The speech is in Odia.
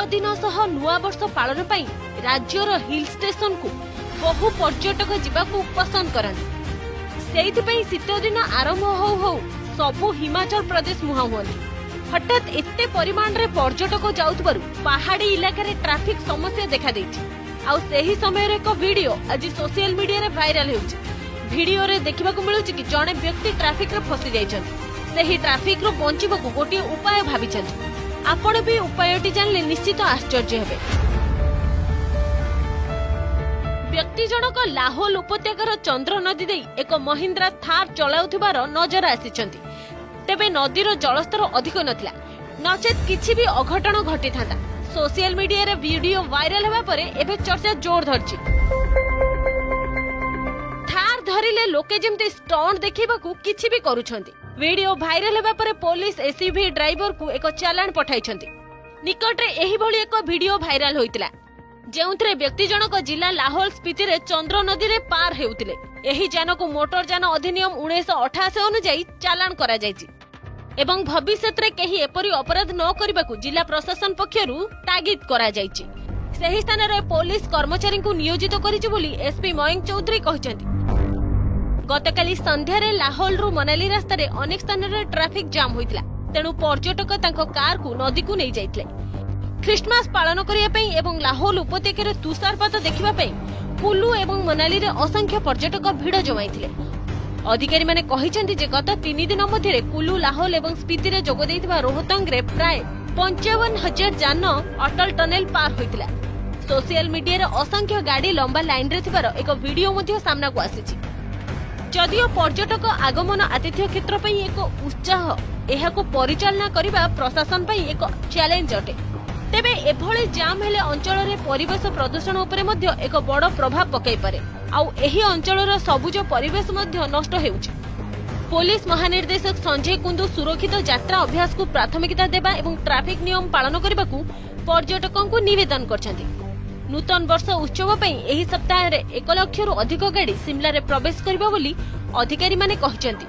ବଡ଼ଦିନ ସହ ନୂଆବର୍ଷ ପାଳନ ପାଇଁ ରାଜ୍ୟର ହିଲ୍ ଷ୍ଟେସନକୁ ବହୁ ପର୍ଯ୍ୟଟକ ଯିବାକୁ ପସନ୍ଦ କରନ୍ତି। ସେଇଥିପାଇଁ ଶୀତଦିନ ଆରମ୍ଭ ହଉ ହଉ ସବୁ ହିମାଚଳ ପ୍ରଦେଶ ମୁହାଁ ହୁଅନ୍ତି। ହଠାତ୍ ଏତେ ପରିମାଣରେ ପର୍ଯ୍ୟଟକ ଯାଉଥିବାରୁ ପାହାଡି ଇଲାକାରେ ଟ୍ରାଫିକ ସମସ୍ୟା ଦେଖାଦେଇଛି। ଆଉ ସେହି ସମୟରେ ଏକ ଭିଡିଓ ଆଜି ସୋସିଆଲ ମିଡିଆରେ ଭାଇରାଲ ହେଉଛି। ଭିଡିଓରେ ଦେଖିବାକୁ ମିଳୁଛି କି ଜଣେ ବ୍ୟକ୍ତି ଟ୍ରାଫିକରେ ଫସି ଯାଇଛନ୍ତି। ସେହି ଟ୍ରାଫିକରୁ ବଞ୍ଚିବାକୁ ଗୋଟିଏ ଉପାୟ ଭାବିଛନ୍ତି। ଆପଣ ବି ଉପାୟଟି ଜାଣିଲେ ନିଶ୍ଚିତ ଆଶ୍ଚର୍ଯ୍ୟ ହେବେ। ବ୍ୟକ୍ତି ଜଣକ ଲାହୋଲ ଉପତ୍ୟକାର ଚନ୍ଦ୍ର ନଦୀ ଦେଇ ଏକ ମହିନ୍ଦ୍ରା ଥାର୍ ଚଳାଉଥିବାର ନଜର ଆସିଛନ୍ତି। ତେବେ ନଦୀର ଜଳସ୍ତର ଅଧିକ ନଥିଲା, ନଚେତ୍ କିଛି ବି ଅଘଟଣ ଘଟିଥାନ୍ତା। ସୋସିଆଲ ମିଡିଆରେ ଭିଡିଓ ଭାଇରାଲ ହେବା ପରେ ଏବେ ଚର୍ଚ୍ଚା ଜୋର ଧରିଛି। ଥାର୍ ଧରିଲେ ଲୋକେ ଯେମିତି ଷ୍ଟଣ୍ଟ ଦେଖେଇବାକୁ କିଛି ବି କରୁଛନ୍ତି। ଭିଡିଓ ଭାଇରାଲ ହେବା ପରେ ପୋଲିସ ଏସ୍ୟୁଭି ଡ୍ରାଇଭରକୁ ଏକ ଚାଲାଣ ପଠାଇଛନ୍ତି। ନିକଟରେ ଏହିଭଳି ଏକ ଭିଡିଓ ଭାଇରାଲ ହୋଇଥିଲା, ଯେଉଁଥିରେ ବ୍ୟକ୍ତି ଜଣକ ଜିଲ୍ଲା ଲାହୋଲ ସ୍ପିତିରେ ଚନ୍ଦ୍ର ନଦୀରେ ପାର ହେଉଥିଲେ। ଏହି ଯାନକୁ ମୋଟର ଯାନ ଅଧିନିୟମ 1988 ଅନୁଯାୟୀ ଚାଲାଣ କରାଯାଇଛି ଏବଂ ଭବିଷ୍ୟତରେ କେହି ଏପରି ଅପରାଧ ନ କରିବାକୁ ଜିଲ୍ଲା ପ୍ରଶାସନ ପକ୍ଷରୁ ତାଗିଦ କରାଯାଇଛି। ସେହି ସ୍ଥାନରେ ପୋଲିସ କର୍ମଚାରୀଙ୍କୁ ନିୟୋଜିତ କରିଛି ବୋଲି ଏସପି ମୟଙ୍କ ଚୌଧୁରୀ କହିଛନ୍ତି। ଗତକାଲି ସନ୍ଧ୍ୟାରେ ଲାହୋଲରୁ ମନାଲି ରାସ୍ତାରେ ଅନେକ ସ୍ଥାନରେ ଟ୍ରାଫିକ ଜାମ୍ ହୋଇଥିଲା। ତେଣୁ ପର୍ଯ୍ୟଟକ ତାଙ୍କ କାରକୁ ନଦୀକୁ ନେଇଯାଇଥିଲେ। ଖ୍ରୀଷ୍ଟମାସ ପାଳନ କରିବା ପାଇଁ ଏବଂ ଲାହୋଲ ଉପତ୍ୟକାରେ ତୁଷାରପାତ ଦେଖିବା ପାଇଁ କୁଲୁ ଏବଂ ମନାଲିରେ ଅସଂଖ୍ୟ ପର୍ଯ୍ୟଟକ ଭିଡ଼ ଜମାଇଥିଲେ। ଅଧିକାରୀମାନେ କହିଛନ୍ତି ଯେ ଗତ 3 ଦିନ ମଧ୍ୟରେ କୁଲୁ, ଲାହୋଲ ଏବଂ ସ୍ପିତିରେ ଯୋଗ ଦେଇଥିବା ରୋହତଙ୍ଗରେ ପ୍ରାୟ 55,000 ଯାନ ଅଟଲ ଟନେଲ ପାର ହୋଇଥିଲା। ସୋସିଆଲ ମିଡିଆରେ ଅସଂଖ୍ୟ ଗାଡି ଲମ୍ବା ଲାଇନରେ ଥିବାର ଏକ ଭିଡିଓ ମଧ୍ୟ ସାମ୍ନାକୁ ଆସିଛି। ଯଦିଓ ପର୍ଯ୍ୟଟକ ଆଗମନ ଆତିଥ୍ୟ କ୍ଷେତ୍ର ପାଇଁ ଏକ ଉତ୍ସାହ, ଏହାକୁ ପରିଚାଳନା କରିବା ପ୍ରଶାସନ ପାଇଁ ଏକ ଚ୍ୟାଲେଞ୍ଜ ଅଟେ। ତେବେ ଏଭଳି ଜାମ୍ ହେଲେ ଅଞ୍ଚଳରେ ପରିବେଶ ପ୍ରଦୂଷଣ ଉପରେ ମଧ୍ୟ ଏକ ବଡ଼ ପ୍ରଭାବ ପକାଇପାରେ। ଆଉ ଏହି ଅଞ୍ଚଳର ସବୁଜ ପରିବେଶ ମଧ୍ୟ ନଷ୍ଟ ହେଉଛି। ପୋଲିସ ମହାନିର୍ଦ୍ଦେଶକ ସଞ୍ଜୟ କୁନ୍ଦୁ ସୁରକ୍ଷିତ ଯାତ୍ରା ଅଭ୍ୟାସକୁ ପ୍ରାଥମିକତା ଦେବା ଏବଂ ଟ୍ରାଫିକ ନିୟମ ପାଳନ କରିବାକୁ ପର୍ଯ୍ୟଟକଙ୍କୁ ନିବେଦନ କରିଛନ୍ତି। ନୂତନ ବର୍ଷ ଉତ୍ସବ ପାଇଁ ଏହି ସପ୍ତାହରେ 1 ଲକ୍ଷରୁ ଅଧିକ ଗାଡି ସିମଲାରେ ପ୍ରବେଶ କରିବ ବୋଲି ଅଧିକାରୀମାନେ କହିଛନ୍ତି।